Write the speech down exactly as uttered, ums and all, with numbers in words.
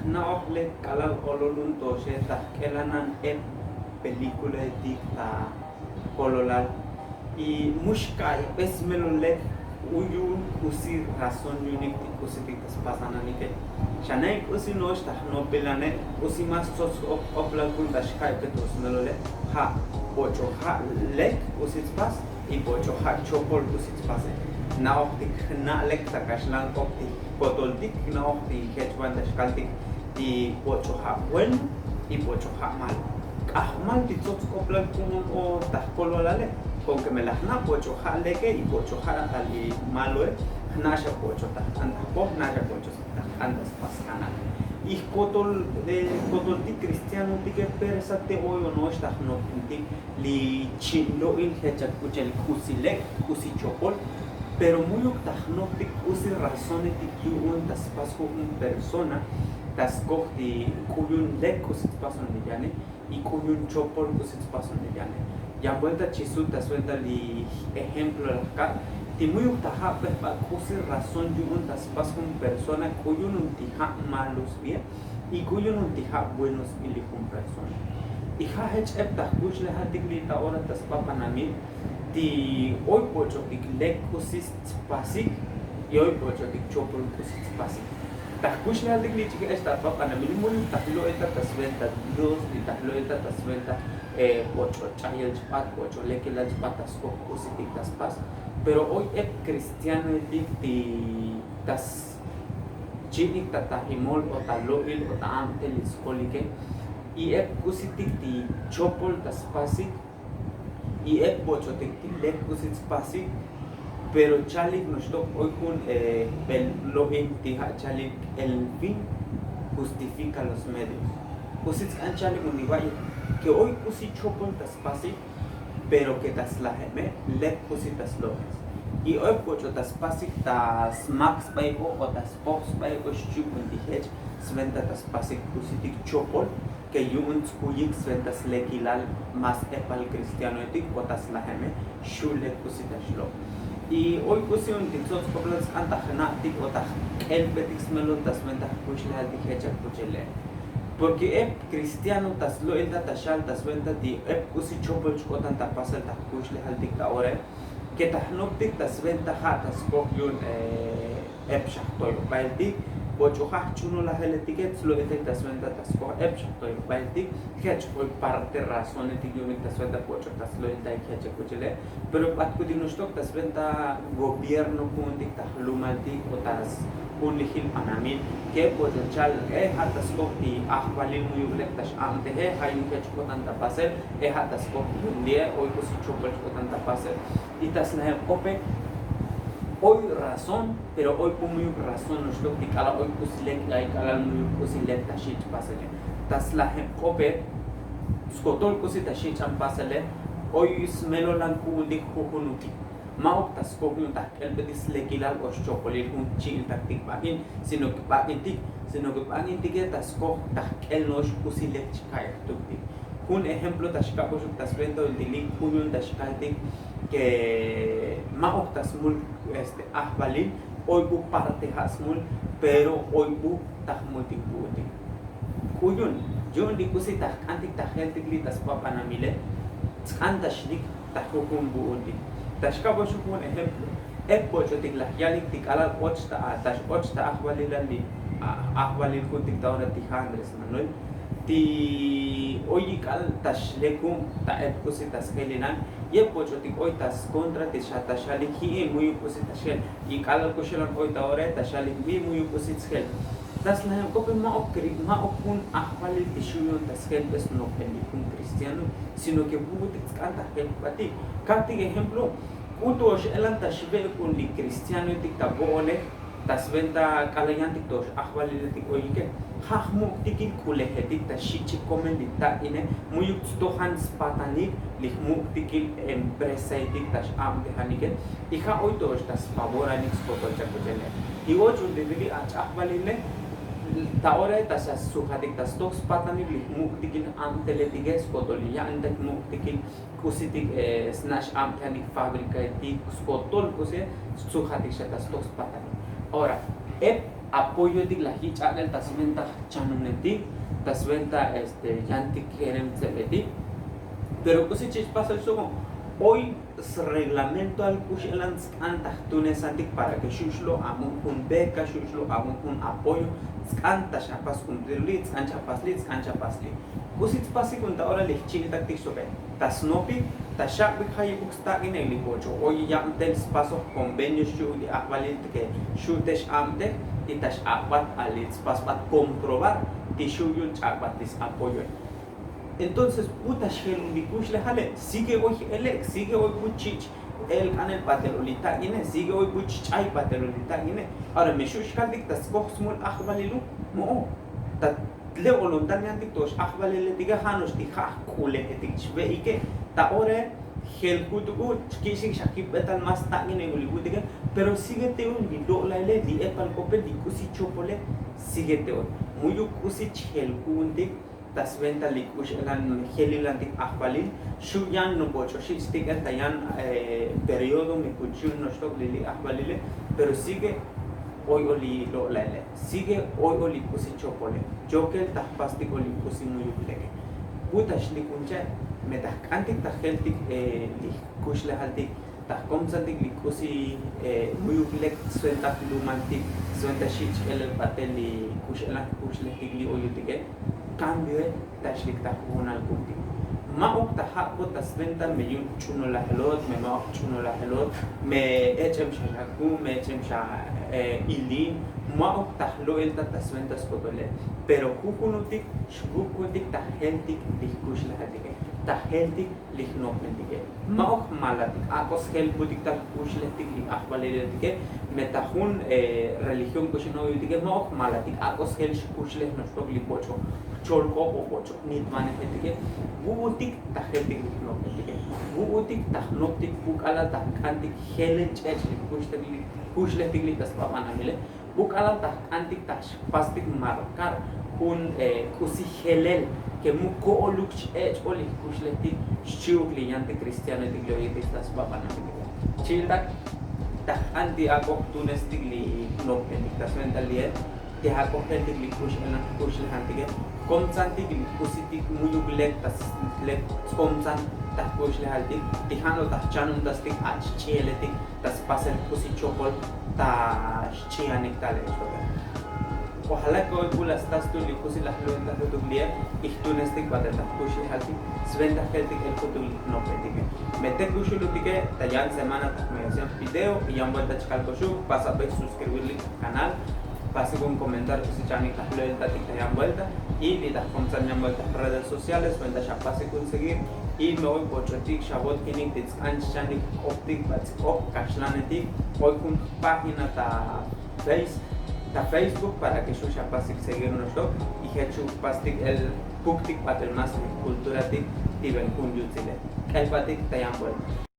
Jna'oj lek k'alal ololun to xe ta jk'elanan ep pelikulaetik ta kololal. Y mu xka'yabes melo lek u yu'un k'usi razón yu'unik ti k'usitik ta spasananike. Xane' k'usi no'ox ta jnopilane' k'usi más tsots k'oplal ku'un ta xka'ybe to smelo lek ja' boch'o ja' lek k'usi tspas y boch'o ja' chopol k'usi tspase. Jna'ojtik jna' lek ta kaxlank'op ti jkotoltik jna'oj ti jech banti ta xkaltik ti boch'o ja' bueno y boch'o ja' malo. K'ajmal ti tsots k'oplal ku'un o ta jkololale. Konke me laj jna' boch'o ja' leke y boch'o ja' ta li maloe. Jna' xa boch'o ta jk'an ta jpoj jna' xa boch'o ta jk'an ta spas kanal. Y jkotol jkotoltik kristianotike persa te oy o no'ox ta jnopintik li chi'in lo'il jech chak k'u chel k'usi lek k'usi chopol. Pero mu'yuk ta jnoptik k'usi razonetik yu'un ta spas jujun persona ta skoj ti k'u yu'un lek k'usi tspason li yane y k'u yu'un chopol k'usi tspason li yane. Yan buelta chisut ta swenta li ejemplo laj kab ti mu'yuk ta ja' pejba k'usi razón yu'un ta spas jun persona k'u yu'un ti ja' malo sbie y k'u yu'un ti ja' bueno sbie li jun persona. Y ja' jech ep ta jkuxlejaltik li ta ora ta spapanamil ti oy boch'otik lek k'usi tspasik y oy boch'otik chopol k'usi tspasik. Ta jkuxlejaltik li ch'ijech ta papanamil mu'yuk ta jlo'elta ta swenta dios li ta jlo'elta ta swenta boch'o ch'ayel chpat boch'o lekilal chpat ta skoj k'usitik ta spas. Pero oy ep kristianoetik ti ta schi'nik ta tajimol o ta lo'il o ta abtel li skolike. Y ep k'usitik ti chopol ta spasik y ep boch'otik ti lek k'usi tspasik. Pero chalik noxtok oy jun jbel lo'il ti ja' chalik el fin justifika los medios. K'usi tsk'an chalik un ibaye ke oy k'usi chopol ta spasik pero ke ta slajeme lek k'usi ta slo'es. Y oy boch'o ta spasik ta smak sbaik o o ta spoj sbaik o xchuk un ti jech swenta ta spasik k'usitik chopol ke yu'un tskuyik swenta slekilal mas epal kristianoetik o ta slajeme xu' lek k'usi ta xlo'. Y oy k'usi un ti tsots k'oplal tsk'an ta jna'tik o ta jk'elbetik smelon ta swenta jkuxlejaltik jech chak k'u chele'. Porke ep kristiano ta slo'ilta ta xal ta swenta ti ep k'usi chopol chk'otan ta pasel ta jkuxlejaltik ta orae ke ta jnoptik ta swenta ja' ta skoj yu'un ep xajtoyobbaeltik boch'o ja' jch'unolajeletike tslo'iltik ta swenta ta skoj ep xajtoyobbaeltik. Jech oy parte razonetik yu'unik ta swenta boch'o ta slo'iltaik jech chak k'u chele'. Pero bat ku'untik noxtok ta swenta gobierno ku'untik ta jlumaltik o ta jun lijil panamil ke boch'o chal e ja' ta skoj ti ajvalil mu'yuk lek ta x'abteje ja' yu'un jech k'otan ta pasel. E ja' ta skoj ti yunlie oy k'usi chopol chk'otan ta pasel. Y ta slajem k'ope oy razón pero oy k'u mu'yuk razón noxtok ti k'alal oy k'usi lek ay k'alal mu'yuk k'usi lek ta xich' pasele. Ta slajem k'ope skotol k'usi ta xich' ch'an pasele. Oy smelolan ku'untik jujunukik ma'uk ta skoj yu'un ta jk'elbetik slekilal o xchokolil jun chi'iltaktik bak'in sino ke bak'intik sino ke bak'intike ta skoj ta jk'el no'ox k'usi lek chka'y jtuktik. Jun ejemplo ta xka'boxuk ta swenta ultilik k'u yu'un ta xkaltik ke ma'uk ta smul ajvalil oy bu parte ja' smul pero oy bu ta jmultik bu'untik. K'u yu'un yu'un li k'usi ta jk'antik ta jeltik li ta spapanamile tsk'an ta xlik ta jujun bu'untik. Ta xka'boxuk jun ejemplo ep boch'otik laj yalik ti k'alal och ta ta x'och ta ajvalilal li ajvalil ku'untik ta ora ti ja' andres manuel ti oy ik'al ta xlekub ta ep k'usi ta sjelilal. Y ep boch'otik oy ta skontra ti xa ta xalik ji'in mu'yuk k'usi ta xjel. Y k'alal k'u xelan oy ta orae ta xalik bi mu'yuk k'usi tsjel. Ta slajem k'ope ma'uk ma'uk jun ajvalil ti xu' yu'un ta sjelbes nopel li jun kristiano sino ke bu'utik tsk'an ta jel jbatik. Kaktik ejemplo k'u to'ox elan ta xve'uk un li kristianoetik ta bo'one ta swenta k'alal yantik to'ox ajvaliletik oyike. Ja' jmuk'tikil k'ulejetik ta xich'ik komel li tak'ine mu'yuk tstojan spatanil li jmuk'tikil empresaetik ta x'abtejanike. Y ja' oy to'ox ta sfavoranik skotol chak kuchele. Y och un ti li ach' ajvalile ta orae ta xa ssujatik ta stoj spatanil li jmuk'tikil abteletike skotol li ya'antik jmuk'tikil k'usitik sna' x'abtejanik fabrikaetik skotol k'usie stsujatik xa ta stoj spatanil. Ora ep Apoyotik laj yich'ak'el ta sventa jchanunetik, ta sventa este yantik kerem tsebetik. Pero k'usi chich' pasel xtuko' oy sreglamentoal k'u x'elan tsk'an ta jtunesantik para ke xu' xlo' abon jun beca, xu' xlo' abon jun apoyo. Tsk'an ta xapas kumplir li', tsk'an chapas li', tsk'an chapas li'. K'usi tspasik jun ta ora li jchi'iltak tik xtoke ta snopik, ta xabik jayibuk stak'ine li boch'o oy yabtel spasoj konvenio xchi'uk li ajvalil ke xu' te x'abtej, y ta x'ak'bat ali tspasbat komprobar ti xu' yu'un ch'ak'bat li sapoyoe. Entonces bu ta xjelun li kuxlejale, sigue oy j'elek, sigue oy bu chich' el k'anel batel o li tak'ine, sigue oy bu chch'ay batel o li tak'ine. Ahora me xu' xkaltik ta skoj smul ajvaliluk mo'o, ta le' olontal yantik to x'ajvaliletik ja' no'ox ti ja' jk'ulejetik chve'ike. Ta ora jel jutuk u chki'xik xa jibbetal más tak'ine u li vutike. Pero sigue te un li lo'laile, li epal k'opel, li k'usi chopole, sigue te un. Mu'yuk k'usi chjel ju'untik ta sventa li k'u x'elan jelilantik ajvalil, xu' yan noboch'o xich' tik el ta yan periodo me kuch' yu'un noxtok li li ajvalile. Pero sigue oy o li lo'laile, sigue oy o li k'usi chopole, yokel ta jpastik o li k'usi mu'yuk leke. Bu ta xlik jun che' me ta jk'antik ta jeltik li jkuxlejaltik, ta jkomsantik li k'usi mu'yuk lek sventa jlumantik, sventa xich' el el batel li k'u x'elan jkuxlejtik li oyutike, kambioe ta xlik ta jujunal ku'untik. Ma'uk ta jak'bot ta sventa me yu'un jch'unolajelot, me ma'uk jch'unolajelot, me ech'em xa xaku', me ech'em xa ilin. Ma'uk ta jlo'elta ta sventa skotole. Pero jujunutik xbuk ku'untik ta jeltik li jkuxlejaltike, ta jeltik li jnopbentike. Ma'uk jmalatik ak'o sjelbutik ta jkuxlejtik li ajvaliletike. Me ta jun religión k'u xino'yutike ma'uk jmalatik ak'o sjel xkuxlej noxtok li boch'o jcholk'ob o boch'o jnitbanejetike. Vu'utik ta jeltik li jnopbentike, vu'utik ta jnoptik bu k'alal ta jk'antik jelel ch'ech' li jkuxlejtik li ta sba banamile. Bu k'alal ta jk'antik ta xpastik markar jun k'usi jelel ke mu ko'oluk x'ech'ol li jkuxlejtik xchi'uk li yantik cristianoetik li oyetik ta sba banamile. Chi'iltak ta jk'antik ak'o jtunestik li jnopbentike ta sventa li'e, ti ak'o jeltik li k'u x'elan jkuxlejantike, jkomsantik li k'usitik mu'yuk lek ta lek tskomsan ta jkuxlejaltik, ti ja' no ta jchanuntastik ach' ch'i'eletik ta spasel k'usi chopol ta xch'i'anik tal. Ojalá ke oy bu la stas tu li k'usi laj lo'elta jutuk li'e, y jtunestik batel ta jkuxlejaltik sventa jeltik el jutuk li jnopbentike. Me te k'u xulutike ta yan semana ta jmeyosión jvideo y yan buelta chkal koxuk pasabey suscribir li jkanal, pasik jun komentar k'usi chanik laj lo'eltatik ta yan buelta, y li ta jkomsan yan buelta jredes sociales sventa xapasik jun seguir. Y me oy boch'otik xavot kinik ti tsk'an chchanik jk'optik ba tsk'op kaxlanetik, oy jun jpágina ta face ta Facebook para ke xu' xapasik seguir noxtok, y jech xu' jpastik el jpuktik batel más li jkulturatik ti ben jun yutzile. K'elbatik ta yan buelta.